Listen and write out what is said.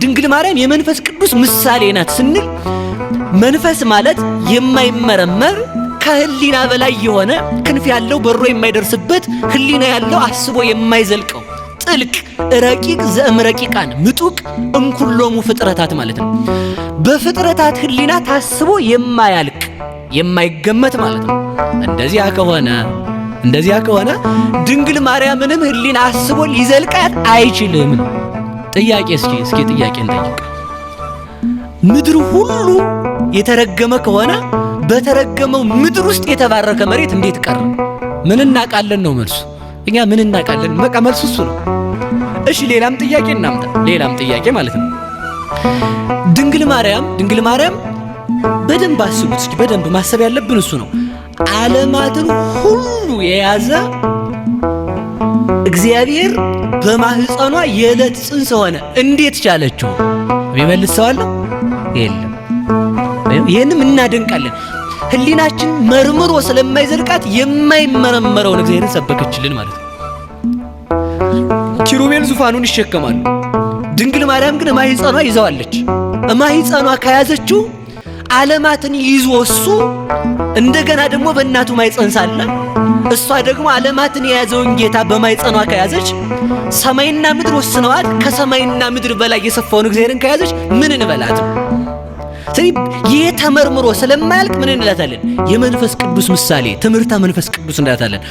ድንግል ማርያም የመንፈስ ቅዱስ ምሳሌ ናት ስንል መንፈስ ማለት የማይመረመር፣ ከህሊና በላይ የሆነ፣ ክንፍ ያለው በሮ የማይደርስበት፣ ህሊና ያለው አስቦ የማይዘልቀው፣ ጥልቅ ረቂቅ ዘእምረቂቃን ምጡቅ እምኩሎሙ ፍጥረታት ማለት ነው። በፍጥረታት ህሊና ታስቦ የማያልቅ፣ የማይገመት ማለት ነው። እንደዚያ ከሆነ ድንግል ማርያምንም ህሊና አስቦ ሊዘልቃት አይችልም ነው። ጥያቄ እስኪ ጥያቄ እንጠይቅ። ምድር ሁሉ የተረገመ ከሆነ በተረገመው ምድር ውስጥ የተባረከ መሬት እንዴት ቀረ? ምን እናውቃለን ነው መልሱ። እኛ ምን እናውቃለን? በቃ መልሱ እሱ ነው። እሺ፣ ሌላም ጥያቄ እናምጣ። ሌላም ጥያቄ ማለት ነው። ድንግል ማርያም በደንብ አስቡት እስኪ። በደንብ ማሰብ ያለብን እሱ ነው። ዓለማትን ሁሉ የያዘ እግዚአብሔር በማህፀኗ የዕለት ጽንስ ሆነ። እንዴት ቻለችው? የሚመልስ ሰው አለ? የለም። ይህንም እናደንቃለን። ህሊናችን መርምሮ ስለማይዘልቃት የማይመረመረውን እግዚአብሔርን ሰበከችልን ማለት ነው። ኪሩቤል ዙፋኑን ይሸከማሉ። ድንግል ማርያም ግን ማህፀኗ ይዘዋለች። ማህፀኗ ከያዘችው ዓለማትን ይዞ እሱ እንደገና ደግሞ በእናቱ ማህፀን ሳለ እሷ ደግሞ ዓለማትን የያዘውን ጌታ በማህፀኗ ከያዘች፣ ሰማይና ምድር ወስነዋት ከሰማይና ምድር በላይ የሰፋውን እግዚአብሔርን ከያዘች ምን እንበላት? ስለዚህ ይህ ተመርምሮ ስለማያልቅ ምን እንላታለን? የመንፈስ ቅዱስ ምሳሌ፣ ትምህርተ መንፈስ ቅዱስ እንላታለን።